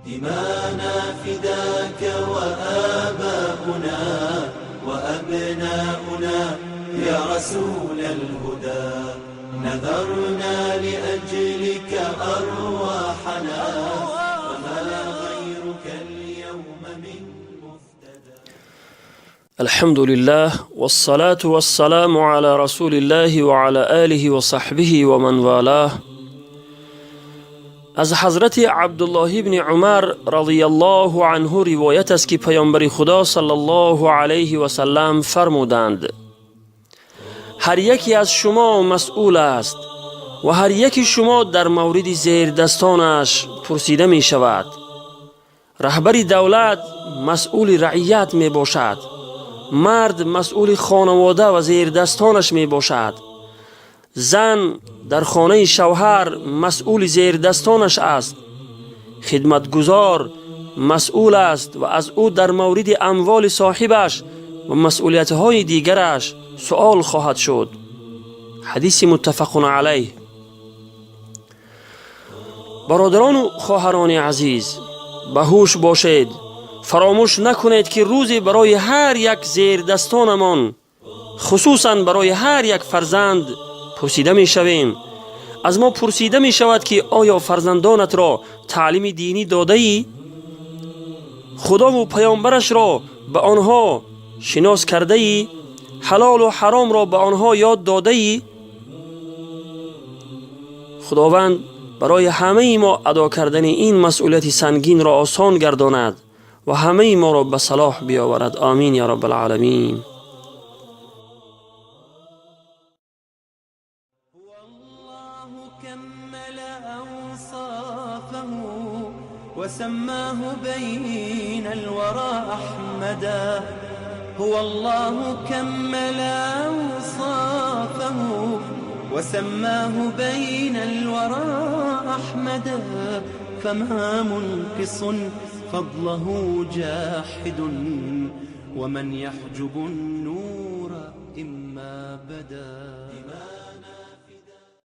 دمانا فداك وآباؤنا وأبناؤنا يا رسول الهدى، نذرنا لأجلك أرواحنا وما غيرك اليوم من مفتدى. الحمد لله والصلاة والسلام على رسول الله وعلى آله وصحبه ومن والاه. Аз ҳазрати Абдуллоҳ ибни Умар радияллоҳу анҳу ривоят аст, ки паёмбари Худо саллаллоҳу алайҳи васаллам фармуданд: ҳар яке аз шумо масъул аст ва ҳар яки шумо дар мавриди зердастонаш пурсида мешавад. Раҳбари давлат масъули раият мебошад, мард масъули хонавода ва зердастонаш мебошад, зан дар хонаи шавҳар масъули зердастонаш аст, хидматгузор масъул аст ва аз ӯ дар мавриди амволи соҳибаш ва масъулиятҳои дигараш суол хоҳад шуд. Ҳадиси муттафақун алайҳ. Бародарону хоҳарони азиз, ба ҳуш бошед, фаромӯш накунед, ки рӯзе барои ҳар як зердастонамон, хусусан барои ҳар як фарзанд пурсида мешавем. Аз мо пурсида мешавад, ки оё фарзандонатро таълими динӣ додаӣ, Худову паёмбарашро ба онҳо шинос кардаӣ, ҳалолу ҳаромро ба онҳо ёд додаӣ? Худованд барои ҳамаи мо адо кардани ин масъулияти сангинро осон гардонад ва ҳамаи моро ба салоҳ биёварад. Омин я раббалъоламин. الله كمل أوصافه وسماه بين الورى أحمدا، هو الله كمل أوصافه وسماه بين الورى أحمدا، فما منقص فضله جاحد، ومن يحجب النور إما بدا.